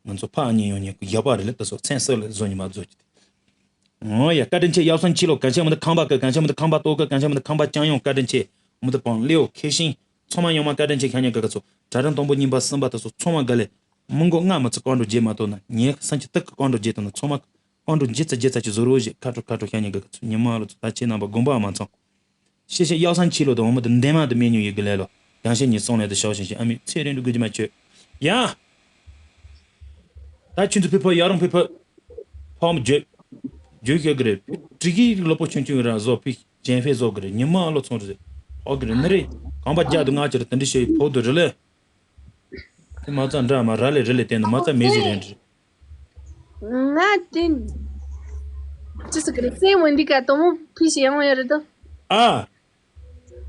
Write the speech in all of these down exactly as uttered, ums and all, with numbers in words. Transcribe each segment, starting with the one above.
ང་ཚོ་ཕ་ཉིན་ཡོང་ཉིན་གི་ཡག་པ་རེད་ལ། ད་སོ་མཚན་གསོལ་ལ་བཟོ་ཉི་མ་བཟོ་གི་དེ། ཨོ་ཡ། བཀའ་དྲིན་ཆེ། ཡབ་སངས་ཆི་ལོ། གང་ཆེ་མི་འདུག་ཁང་པ་ཀི། གང་ཆེ་མི་འདུག་ཁང་པ་ཏོ་ཀི། གང་ཆེ་མི་འདུག་ཁང་པ་ཅང་ཡོང་། བཀའ་དྲིན་ཆེ། མི་འདུག་པང་ལེའོ་ཁེ་ཤིང་། ཚང་མ་ཡོང་མ་བཀའ་དྲིན་ཆེ། ཤ་ཉེ་ག་ག་ཚོ། གྲྭ་རིན་དང་པོ་གཉིས་པ་གསུམ་པ་ད་སོ་ཚང་མ་ག་ལེ། མི་མགོ་ལྔ་མི་ཚེ་བཀའ་འགྲོ་རྗེས་མ་གཏོགས་ན་ཉེ་སང་ཆི་སྟག་གི་བཀའ་འགྲོ་རྗེས་གཏོང་ན་ཚང་མ་བཀའ་འགྲོ་རྗེས་ཚ་རྗེས་ཚ་ཆི་བཟོ་རོགས་ཞེས་ཁ་དྲོ་ཁ་དྲོ། ཤ་ཉེ་ག་ག་ཚོ་ཉི་མ་ལོ་ཚོ་ད་ཁྱེད་རྣམ་པ་དགོངས་པ་མ་ཚོམས། ཤེས་བྱ་གཡག་སང་ཆི་ལོ་དང་འོ་མ་དང་འདན་མ་དང་མེ་ཉུང་ཡི་གི་ལས་ལོ། ཡང་ཤེས་ཉི་སོང་ལས་དང་ཤོག་ཤིང་ཤིང་ཨ་མི་ཚེ་རིང་དུ་དགོས་ཀྱི་མ་བྱོས། ཡང་། ད་ཁྱོད་ཚོ་ཕི་ཕ་ཡ་རང་ཕི་ཕ། ཕམ་བརྗོད། བརྗོད་ཤེས་ཀྱི་རེད། དྲི་གི་ལོ་པོ་ཆུང་ཆུང་རང་བཟོ་ཕི་ཅན་ཕེ་བཟོ་གི་རེད། ཉི་མ་ཨ་ལོ་ཚོང་རེད། ཧོ་གི་རེད་ནི་རེད། གང་པ་རྒྱ་དུ་ང་ཅི་རེད་དེ་འདྲི་བྱེད་ཕོག་དུ་རེད་ལེ། དེ་མ་རྩ་འདྲ་མ་ར་ལེ་རི་ལེ་བསྟན་ནས་མ་རྩ་མེ་ཟི་རེད་འདྲི། ང་དེ། ཅི་ཟེར་གི་རེད། སེམས་འོན་འདི་ག་དོ་མོ་ཕི་ཞིག་ཡང་ཡོད་རེད་དོ། ཨ།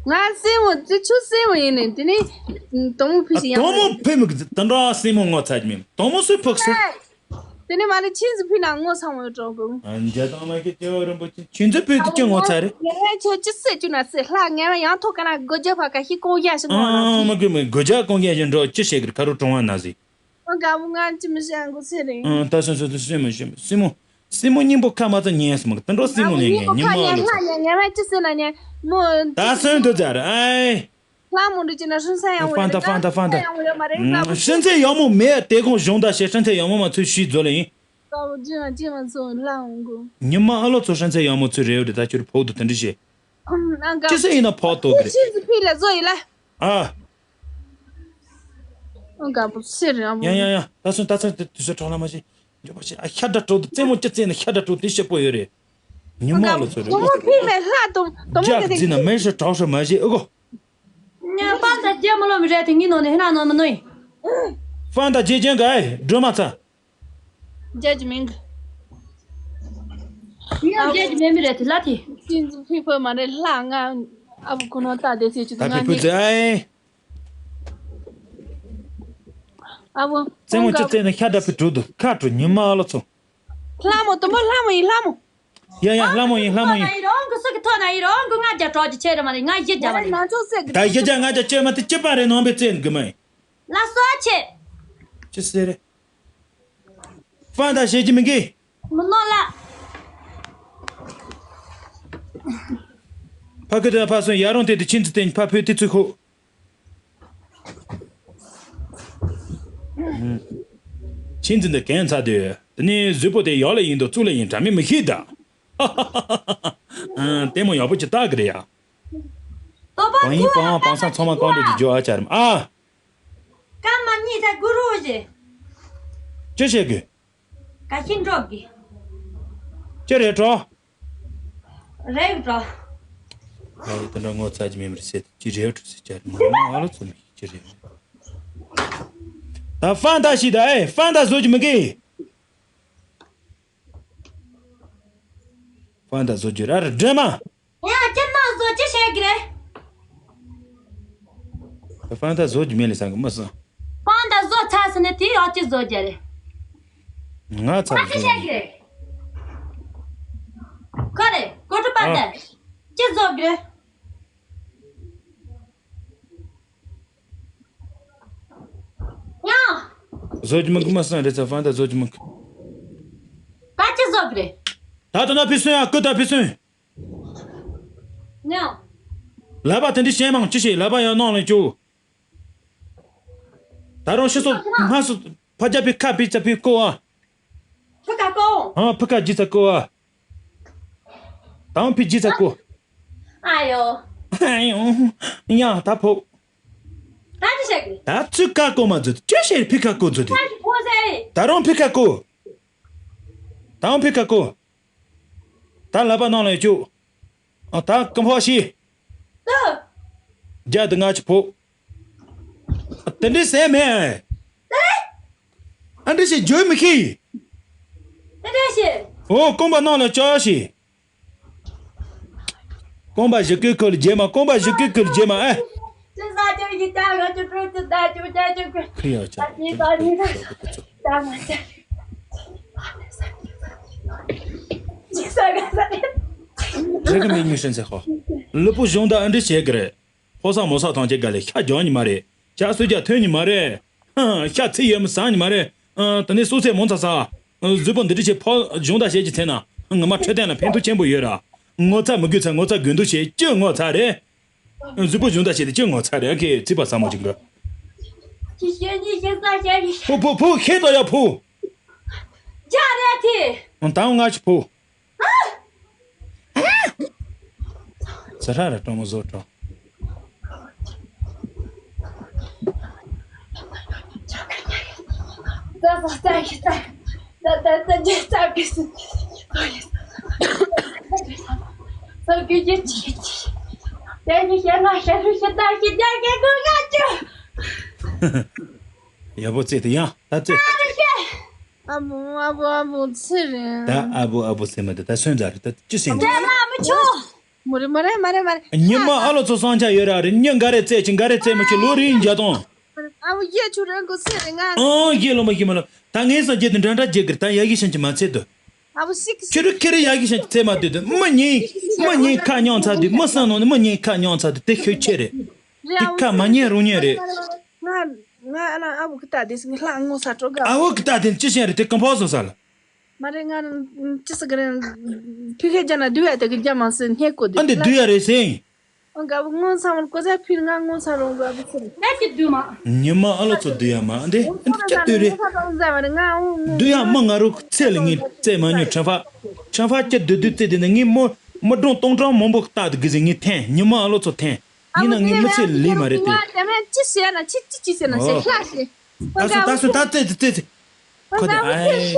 ང་སེམས་འོན་ཙི་ཆུ་སེམས་འོན་ཡིན་ནས་དེ་ནས་དོ་མོ་ཕི་ཞིག་ཡང་དོ་མོ་ཡོད་རེད། ཕི་མི་གི་དེ་འདྲ་སེམས་འོན་ངོ་ཚ་གི་མིན། དོ་མོ་སུས་ཕུག་སུ། དེ་ནས་མ་ནི་ཆིན་ཟི་ཕི་ན་ངོ་ཚ་མོ་ཡོད་གྲོགས་གོ། ཨ་འཇའ་དང་མ་ཁྱེད་སྐྱེ་བོ་རིན་པོ་ཆེ་ཆིན་ཟི་ཕི་དུ་ཅི་ངོ་ཚ་རེད། ངས་ཁྱོད་ཅི་སེ་ཅུ་ན་སེ་ལྷ་ངས་མ་ཡང་ཐོག་ཀ་ན་སྒོ་རྒྱབ་ཕ་ཀ་ཤི་ཀོང་ཡ་ཤི་ངོ་ཨ་ལ་མ་གི་མི་སྒོ་རྒྱབ་ཀོང་ཡ་ཤི་འགྲོ་ཅི་བྱེད་གི་ཁ་རུ་གྲོང་བ་ན་ཟི། ཨ་དགའ་བོ་ང་ཅི་མི་ཤེས་འགོ་ཚེ་རིང་། ཨ་ད་སོན་སོན་དུ་སོན་མ་ཤེས་སྲིན་མོ། སྲིན་མོ་སྙིང་པོ་ཁ་མ་ཚ་ཉན་སོང་མ་གི་དེ་འགྲོ་སྲིན་མོ་ཉན་ཉན་ཉན་མ་ལོ་ཚོ། ལྷ་ཉན་ཉན་མ་ཅི་སེ་ན་ཉན་མོ། ད་སོན་དུ་ཛར་ཨའི། ལྷ་མོ་འདྲི་ཅི་ན་ཧྲིན་ས་ཡང་བོ་ཡོད་མ་རེད། ཧྲིན་ས་ཡང་བོ་ཡོད་མ་རེད། ཧྲིན་ཚེ་ཡག་མོ་མེད་དེ་གོང་གཞུང་ད་ཤེས་ཧྲིན་ཚེ་ཡག་མོ་མ་ཚུལ་ཤིས་ཛོ་ལེ་ཡིན། དགའ་བོ་ཅི་ན་ཅི་མ་ཚོ་ལྷ་འོང་གོ། ཉི་མ་ཨ་ལོ་ཚོ་ཧྲིན་ཚེ་ཡག་མོ་ཚུལ་རེ་བ་དེ་ད་ཁྱོད་ཕོག་ཏུ་དེ་འདྲི་བྱེད། ཨ་དགའ་ཅི་སེ་ཡིན་ན་ཕོག་ཏོ་གི་རེད། ཤིན་ཙི་ཕི་ལ་ཛོ་ཡིན་ལ། ཨ། ཨ་དགའ་བོ་ཚེ་རིང་བོ། ཡང་ཡང་ཡང་ད་སོན་ད་ཚ་དེ་དུས་ཚོད་གྲོགས་ལ་མ་བྱེད། འཇོག་པ་བྱེད་ཨ་ཤ་དྲ་དྲོ་དུ་རྩེད་མོ་ཅི་རྩེད་ན་ཤ་དྲ་དྲོ་དེ་ཤེས་པོ་ཡོད་རེད། ཉི་མ་ལོ་ཚོ་རེད། དོ་མོ་ཕི་མེ་ལྷ་དོ་དོ་མོ་རྒྱག་གི་རྫི་ན་མེ་ཤ་གྲོགས་ཤ་མ་བྱེད་ཨ་གོ། ཉ་པ་ད་རྒྱ་མ་ལོ་མི་རེད་དེ་ངི་ནོ་ནི་ཧི་ན་ནོ་མི་ནོ་ཡིན། ཧྥང་ད་རྗེ་ཅན་ག་ཨེ་སྒྲོལ་མ་ཚ། རྒྱ་ཇི་མིང་། ངའི་རྒྱ་ཇི་མེད་མི་རེད་དེ་ལ་དེ། ཅིན་ཙི་ཕི་ཕོ་མ་རེད་ལྷ་ང་ཨ་བུ་ཁོ་ནོ་ལྟ་དེ་ཚེ་ཅི་ད་ང་ཕི་ཕུ་ནི། ཙེ་ཨེ། ཨ་བུ། རྩེད་མོ་ཅི་རྩེད་ན་ཤ་འདྲ་ཕི་དྲུག་ཏུ་ཁ་དྲུག་ཉི་མ་ཨ་ལོ་ཚོ། ལྷ་མོ་དུམ་བུ་ལྷ་མོ་ཡིན་ལྷ་མོ། ཡ་ཡ་ལྷ་མོ་ཡིན་ལྷ་མོ་ཡིན། ཡི་རོང་གི་སུ་གི་ཐོག་ན་ཡི་རོང་གི་ང་རྒྱ་གྲོགས་ཀྱི་ཆེ་རེ་མ་རེད་ང་ཡི་རྒྱ་མ་རེད། ན་ཚོ་སེ་གི་ད་ཡི་རྒྱ་ང་རྒྱ་ཆེ་མ་དེ་ཅི་པ་རེད་ནང་པའི་རྩེད་གི་མ་ཡིན། ལ་སོ་ཆེ། ཅི་སེ་རེད། ཧྥང་ད་བྱེད་ཀྱི་མི་འགི། མི་ནོ་ལ། ཕ་ཁུ་དེ་ཕ་སོན་ཡ་རོང་དེ་དུ་ཆིན་ཙི་བསྟན་ཕ་ཕུ་དེ་ཚུ་ཁོ། ཆིན་ཙི་འདི་གན་ཚ་དུས་དེ་ནི་གཟུགས་པོ་དེ་ཡག་ལེ་ཡིན་དུ་བཙུགས་ལེ་ཡིན་དྲ་མི་མི་ཤེས་ད། ལྟད་མོ་ཡག་པོ་ཅིག་ལྟ་གི་རེད་ཡ། ཏོ་པ་གང་ཡིན་ཀུ་ཨ་པང་སང་ཚང་མ་གང་འདྲ་ཅིག་འཇོག་ཨ་ཅར་ཨ། སྐར་མ་གཉིས་ཐལ་གུ་རུ་ཞེས། ཅི་བྱེད་དགོས། ག་ཤིན་འགྲོ་གི། ཅི་རེད་འགྲོ། རེད་འགྲོ། ཨ་ཡི་དེ་འདྲ་ངོ་ཚ་གི་མེད་མི་རེད་ཟེར་ཅི་རེད་འགྲོ་ཟེར་ཅར་མ་ཨ་ལོ་ཚོ་མི་ཅི་རེད། ད་ཧྥང་ད་ཤི་ད་ཨེ་ཧྥང་ད་བཟོ་གི་མི་དགོས། ཧྥང་ད་བཟོ་རྒྱུ་ར་ར་འདྲེ་མ། ཡང་སྐྱིད་མ་བཟོ་ཅི་བྱེད་ཀྱི་རེད། ཧྥང་ད་བཟོ་རྒྱུ་མེད་ལ་སང་གི་མི་སང་། ཧྥང་ད་བཟོ་ཚར་སོང་ནས་དེ་ཡག་ཅི་བཟོ་རྒྱུ་རེད། ང་ཚར་ང་ཅི་བཟོ་བྱེད་ཀྱི་རེད། ཁོ་རེ་གོ་ཁྲུ་པ་ཨ། ད་ཅི་བཟོ་གི་རེད། ཡང་། བཟོ་རྒྱུ་མི་གི་མ་སང་རེད་ཚ་ཧྥང་ད་བཟོ་རྒྱུ་མི་གི། ད་ཅི་བཟོ་གི་རེད། ད་དུ་ན་ཕི་སོན་ཡ་ཀུ་ད་ཕི་སོན། ཉོ། ལབ་པ་དེ་འདྲ་བཤད་མང་ཅི་བྱེད་ལབ་པ་ཡང་གནང་ལ་ཅུ། ད་རུང་ཤི་སོ་སྔ་སོ་ཕ་རྒྱ་ཕི་ཁ་ཕི་ཚ་ཕི་ཀོ་ཨ། ཕི་ཁ་ཀོ། ཨ་ཕི་ཁ་ཇི་ཚ་ཀོ་ཨ། དང་ཕི་ཇི་ཚ་ཀོ། ཨ་ཡོ། ཨ་ཡོ། ཡ་ད་ཕོ། ད་ཅི་བྱེད་གི། ད་ཚུ་ཁ་ཀོ་མ་ཛུ་ཅི་བྱེད་ཕི་ཁ་ཀོ་ཛུ་དེ། ད་ཅི་ཕོ་ཟེ། ད་རུང་ཕི་ཁ་ཀོ། དང་ཕི་ཁ་ཀོ། ད་ལབ་པ་གནང་ལ་ཡ་ཅུ། ཨ་ད་ཀམ་ཕོ་ཤི། ད། རྒྱ་དུ་ང་ཆི་ཕོ། ཨ་དེ་འདྲའི་ཟས་མེད། ད་རེད། ཨ་འདྲ་ཞིག་བརྗོད་མི་ཤེས། ད་འདྲ་ཞིག་ཨོ་རྐང་པ་གནང་ལ་ཅོ་ཤི། རྐང་པ་བཞི་ཀུན་ཁུར་ལ་རྗེས་མ་རྐང་པ་བཞི་ཀུན་ཁུར་ལ་རྗེས་མ་ཨེ། ཅི་ཟ་ཅོ་ཡི་ད་ང་ཅོ་ཀྲོ་ཅི་ད་ཅོ་ཅ་ཅོ་ཀྲོ། ཁི་ཡ་ཅ། ད་ཅི་ད་ཅི་ད་ད་ང་ཅ། ཅི་ཟ་ག་ཟ། རེ་གི་མིག་མིག་སེན་སེ་ཧོ། ལུས་པོ་གཞུང་ད་ཨ་འདྲ་བྱེད་གི་རེད། ཕོ་སང་མོ་སང་ཐང་ཆེ་ག་ལེ་ཤ་རྒྱག་ཉི་མ་རེད། ཤ་སུ་རྒྱག་ཐོན་ཉི་མ་རེད། ཧ་ཤ་ཚི་ཡོད་མི་སང་ཉི་མ་རེད། ཨ། དེ་ནས་གསོལ་ཚད་མང་ཙམ་བསགས། ཨ། གཟུགས་པོ་འདི་འདྲ་བྱས་ཕར་གཞུང་དང་བཤད་ཀྱི་ཚེ་ན་ངོ་མ་འཕྲོད་བསྟེན་ལ་ཕན་ཐོགས་ཆེན་པོ་ཡོད་ར། ངོ་ཚ་མི་དགོས་ཚ་ངོ་ཚ་དགོས་འདུག་བྱས་ཅི་ངོ་ཚ་རེད། གཟུགས་པོ་གཞུང་དང་བཤད་དེ་ཅི་ངོ་ཚ་རེད། ཨ་ཁེ་ཚིག་པ་ཟབ་མོ་ཅིག་འདུག་ཅི་བཤད་ཉི་བཤད་ས་བཤད་ཉི། ཕུ་ཕུ་ཕུ་ཁེ་ཏོ་ཡ་ཕུ། རྒྱ་རེད་དེ། ད་ང་ཅི་ཕུ། ཚེ་ར་ར་གྲོ་མོ་བཟོ་གྲོ། ཡག་པོ་རྩེ་དེ་ཡང་ད་རྩེ། ཨ་བུ་ཨ་བུ་ཨ་བུ་ཚེ་རིང་། ད་ཨ་བུ་ཨ་བུ་ཟེར་མ་ད་ད་སོན་རྩ་རེད་ད་ཅི་ཟེར་ན། དེ་ལ་མི་ཆོག་མོ་རེ་མ་རེ་མ་རེ་མ་རེ། ཉི་མ་ཨ་ལོ་ཚོ་སང་ཆ་ཡོད་ར་རེད། ཉི་འགའ་རེ་རྩེ་ཅི་འགའ་རེ་རྩེ་མི་ཆོག་ལོ་རིང་རྒྱ་དང་། ཨ་བུ་ཡེ་ཆུ་རེ་གོ་ཚེ་རིང་ང་། ཨང་ཡེ་ལོ་མ་ཡེ་མ་ལོ། ད་ངས་སང་རྒྱལ་དུ་འདྲ་འདྲ་རྒྱལ་གིར་ད་ཡ་གི་ཤན་གྱི་མ་ཚེ་དུ། ཨ་བུ་ཤིག་ཤིག་ཁྱོད་རུ་ཁྱེད་རུ་ཡ་གི་ཤན་གྱི་ཚེ་མ་དུ་དུ་མི་ཉིན། མི་ཉིན་ཁ་མྱོང་ཚ་དུ་མི་སང་ནང་ནས་མི་ཉིན་ཁ་མྱོང་ཚ་དུ་དེ་ཁྱོད་ཁྱེད་རེད། དེ་ཁ་མ་ཉན་རུང་ཉན་རེད། ང་ང་ཨ་ལ་ཨ་བུ་གི་ལྟ་དེ་སི་ལྷ་ངོ་ས་སྤྲོ་ག་ཨ་བུ་གི་ལྟ་དེ་ཅི་ཤེས་རེད་དེ་ཀམ་ཕོ་སོ་ས་ལ། མ་རེད་ང་ཅི་ས་ག་རེ། ཕི་ཁེ་ཇ་ན་དུ་ཡ་དེ་གི་ཇ་མ་སི་ནེ་ཀོ་དེ་ཨ་འདི་དུ་ཡ་རེད་སེང་། ཨ་ག་བུ་ངོ་ས་མ་ཀོ་ས་ཕི་ང་ངོ་ས་རོང་ག་བུ་སི་རེད། ད་ཅི་དུ་མ། ཉི་མ་ཨ་ལོ་ཚོ་དུ་ཡ་མ་འདི་འདི་ཅི་དུ་རེད། དུ་ཡ་མ་ང་རུ་ཚེ་ལ་ངས་རྩེ་མ་ཉོ་ཁྲ་ཕ། ཁྲ་ཕ་ཅི་དུ་དུ་རྩེ་དེ་ནི་ངས་མོ་མོ་སྒྲུང་སྟོང་ཕྲག་མང་པོ་ལྟ་དུ་གི་ཟིན་ངས་འཐེན་ཉི་མ་ཨ་ལོ་ཚོ་འཐེན། ཡིན་ན་ངས་མི་ཚེ་ལས་མ་རེད་དེ། ང་དེ་མ་ཅི་བྱས་ན་ཅི་ཅི་ཅི་བྱས་ན་ཞེ་ཤ་ཞེ། ད་སོ་ད་སོ་ད་ཙེ་ཙེ་ཙེ་ཙེ། ཁོ་དེ་ཨ་ཨེ།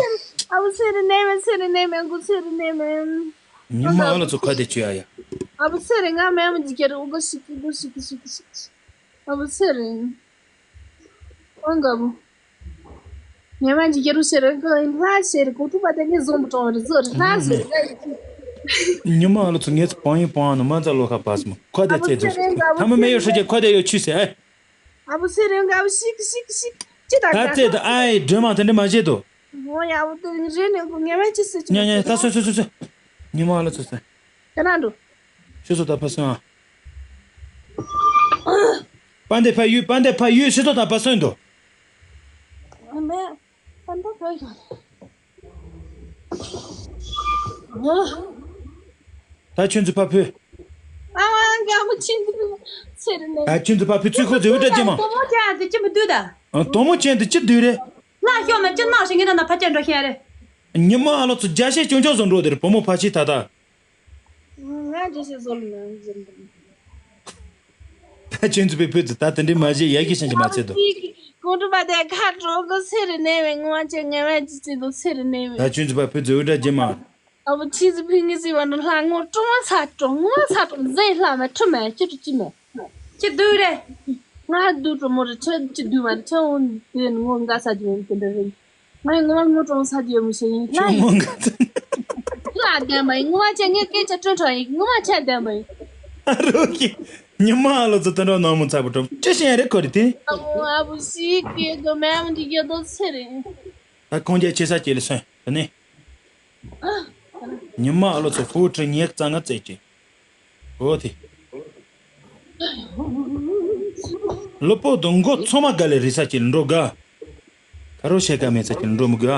ཨ་བུ་ཚེ་རིང་ནེ་མེ་ཚེ་རིང་ནེ་མེ་གུ་ཚེ་རིང་ནེ་མེ། ཉི་མ་ཨ་ལོ་ཚོ་ཁོ་དེ་བྱོས་ཨ་ཡ། ཨ་བུ་ཚེ་རིང་ང་མེ་མ་ཇི་ཀེ་རུ་གུ་ཤི་ཀི་གུ་ཤི་ཀི་ཤི་ཀི་ཤི་ཀི། ཨ་བུ་ཚེ་རིང་། ཨང་ག་བུ། ཉི་མ་ཇི་ཀེ་རུ་ཤེ་རིང་གི་ལྷ་ཤེ་རིང་གོ་ཐུ་པ་དེ་ངས་བཟོང་བུ་གྲོང་རི་ཟོ་རི་ལྷ་ཤེ་རིང་། ཉི་མ་ཨ་ལོ་ཚོ་ངས་ཚོ་བང་ཡིན་བང་ནི་མ་ཛ་ལོ་ཁ་པ་སི་མ་ཁོ་དེ་ཚེ་ཚོ་ཐ་མ་མེ་ཡོ་ཧྲི་ཀེ་ཁོ་དེ་ཡོ་ཆུ་སེ་ཨེ། ཨ་བུ་ཚེ་རིང་ག་བུ་ཤིག་ཤིག་ཤིག་ཅི་ད་ད་ཚེ་ད་ཨའི་སྒྲོལ་མ་དེ་འདྲ་མ་བྱེད་དོ། ངོ་ཡ་བུ་དེ་རེ་ནས་གོ་ངེ་མ་ཅི་སེ་ཅི་ཉ་ཉ་ད་སོ་སོ་སོ་སོ། ཉི་མ་ཨ་ལོ་ཚོ་སོ། ཁྱེད་རང་འགྲོ། ཤི་སོ་ད་ཕ་སོན་ཨ། པ་འདེ་ཕ་ཡུལ་པ་འདེ་ཕ་ཡུལ་ཤི་སོ་ད་ཕ་སོན་དོ། ད་ཁྱོད་ཚོ་ཕ་ཕུལ། ཨ་ང་མ་ཆེན་དུ་ཚེ་རིང་ནས། ད་ཁྱོད་ཚོ་ཕ་ཕུལ་ཚུལ་ཁོ་ཚོས་འུ་འདྲ་ཅི་མ། དོ་མོ་ཅན་དུ་ཅི་མི་འདུག་ད། ཨ། དོ་མོ་ཅན་དུ་ཅི་འདུག་རེད། ལ་ཤོ་མ་ཅི་ནག་ཞིག་ངེད་ད་ན་ཕ་ཅན་འགྲོ་ཤེས་རེད། ཉི་མ་ཨ་ལོ་ཚོ་རྒྱ་ཤེས་ཅུང་ཅུང་བཟོ་འགྲོ་དེར་བུ་མོ་ཕ་ཆི་ད་ད། ང་རྒྱ་ཤེས་བཟོ་ལ་ན་བཟོ་ལ། ད་ཁྱོད་ཚོ་པའི་བུ་ཚོ་ད་དེ་འདྲའི་མ་བྱེད་ཡ་གི་ཤན་གྱི་མ་ཚད་དོ། ཀོང་ཀྲུ་པ་དེ་ཁ་གྲོགས་གི་ཚེ་རིང་ནས་བས་ངོ་མ་ཅན་ངེ་བས་ཅི་ཚེ་དོ་ཚེ་རིང་ནས་ད་བས། ཁྱོད་ཚོ་པའི་བུ་ཚོ་འུ་འདྲ་ཅི་མ། ཨ་བུ་ཆི་ཟི་ཕིང་གི་ཟི་བ་འདྲ་ལྷ་ངོ་ཀྲུང་བ་ཚ་ཀྲུང་ངོ་ཚ་ཀྲུང་ཟེ་ལྷ་མེ་ཁྲི་མེ་ཅི་ཀྲུ་ཅི་མེ། ཅི་དུ་རེད། ང་དུ་ཀྲུང་མོ་རེ་ཆེ་ཅི་དུ་བ་རེ་ཆེ་འོང་དེ་ངོ་འགའ་ས་ཅི་མེ་དེ་འདྲ་རེད། ང་ངོ་ངོ་ཀྲུང་ས་ཅི་མེ་ཤེས་ཡིན་ལྷ་ཡིན། ལྷ་ལྡན་པ་ཡིན་ངོ་མ་ཆེ་ངའི་སྐད་ཆ་ཀྲུང་ཀྲུང་ཡིན་ངོ་མ་ཆེ་ལྡན་པ་ཡིན། ཨ་རོ་གི། ཉི་མ་ཨ་ལོ་ཚོ་དེ་འདྲ་ནང་མོ་ཚ་པོ་ཀྲུང་ཅི་ཤེས་རེད་ཁོ་རེ་དེ། ཨ་བུ་ཨ་བུ་ཤི་ཀེ་གོ་མེ་མ་འདི་གེ་དོ་ཚེ་རེད། ད་ཁོང་རྒྱལ་ཆེ་ས་ཅི་ལ་སོན་དེ་ནས། ཉི་མ་ཨ་ལོ་ཚོ་ཧྥུ་ཁྲི་ཉེག་རྩ་ང་རྩེ་ཅི། ཨོ་དེ། ལོ་པོ་དང་མགོ་ཚང་མ་དགའ་ལེ་རི་ས་ཅི་འགྲོ་དགའ། ཁ་རོ་ཤེ་ཀ་མེ་ས་ཅི་འགྲོ་མི་དགའ།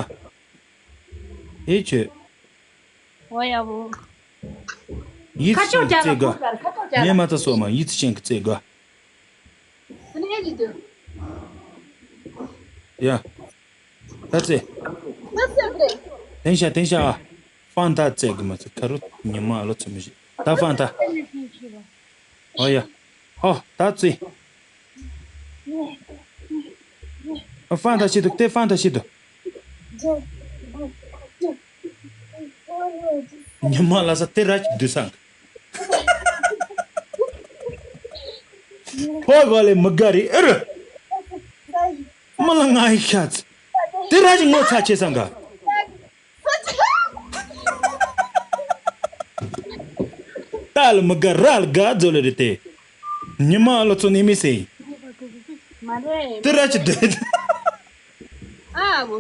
ཨེ་ཆོས། ཨོ་ཡ་བོ། ཡིད་ཁ་ཆོག་ཅན་ལ་ཁོ་དགའ་ཁ་ཆོག་ཅན་མེ་ལ་མ་ཚ་སོ་མ་ཡིད་ཆེན་གི་རྩེ་དགའ། ཨ་ནི་ཨེ་ཅི་དུ། ཡ། ད་ཙེ། ད་ཙེ་རེད། དེང་ཤ་དེང་ཤ་ཨ། ཧྥང་ད་ཙེ་གི་མ་ཙེ་ཁ་རུ་ཉི་མ་ཨ་ལོ་ཚེ་མི་ཤེས། ད་ཧྥང་ད། ཨོ་ཡ། ཧོ་ད་ཙེ། ཧྥང་ད་ཤི་དུ་དེ་ཧྥང་ད་ཤི་དུ། ཉི་མ་ལ་ས་དེ་ར་ཅི་དུ་སང་། ཕོ་གོ་ལེ་མི་དགའ་རི་ཨེ་རུ། མི་ལ་ང་ཡི་ཤ་ཚ། དེ་ར་ཅི་ངོ་ཚ་ཆེ་སང་ག། ཏཱ་ལ་མི་དགའ་ར་ལ་དགའ་ཛོ་ལེ་རེ་ཏེ། ཉི་མ་ལོ་ཚོ་ནི་མི་སེ། མ་རེད། དེ་ར་ཅི་དེ། ཨ་བོ།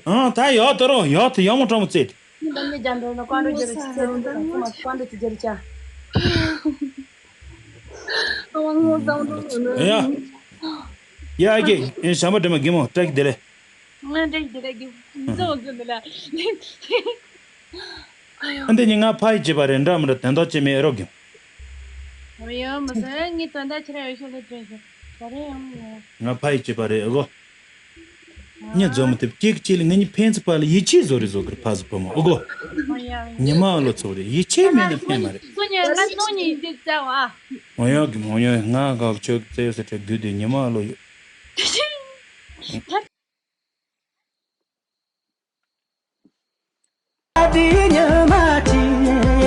ཨ་ད་ཡོད་དོ་རོ་ཡོད་དེ་ཡོད་མོ་ཀྲོ་མོ་ཙེ། ཉི་མ་ནི་ཇམ་རེ་ན་ཀོང་རོ་ཇེ་རེ་ཅི་ཙེ་རེ་ཀོང་རོ་ཅི་ཇེ་རེ་ཅ། ཨ་བོ་ངོ་ཙམ་དུ་ཡ། ཡ་གི་ཨེ་ཤམ་པ་དྲི་མ་གི་མོ་ཏྲ་གི་དེ་ལེ། ང་འདྲ་ཞིག་དེ་ལ་རྒྱུ་མཚོ་གི་འདི་ལ། ཨ་འདི་ཉིན་ང་ཕ་ཡི་བྱས་པ་རེད། འདྲ་མི་འདྲ་དོན་དག་ཅི་མེད་ཨེ་རོགས་གྱིས། ཨོ་ཡོད་མི་ཟེར། ངའི་དོན་དག་ཆེ་ར་ཡོད་ཤོག་ལ་དྲན་ཤོག་ད་རེ་ཡང་མི་ཡོང་། ང་ཕ་ཡི་བྱས་པ་རེད་ཨེ་གོ། ཉི་རྫོ་མི་ཐེབས་ཀྱིག་ཅི་ལ་ངེད་གཉིས་ཕན་ཚུན་བར་ལ་ཡིད་ཆེས་བཟོ་རེ་བཟོ་གི་རེད། ཕ་བཟོ་བུ་མོ་ཨེ་གོ། ཨོ་ཡ། ཉི་མ་ཨ་ལོ་ཚོ་རེད། ཡིད་ཆེས་མེད་ན་ཕན་མ་རེད། སོ་ཉ་ང་སོ་ཉ་ཡིན་དུས་བཙལ་བ། ཨོ་ཡ་གི་མོ་ཡ། ང་ག་ཆོས་བཙལ་ཡོད་ས་ཁྲ་རྒྱུ་དེ་ཉི་མ་ཨ་ལོ་ཡོད།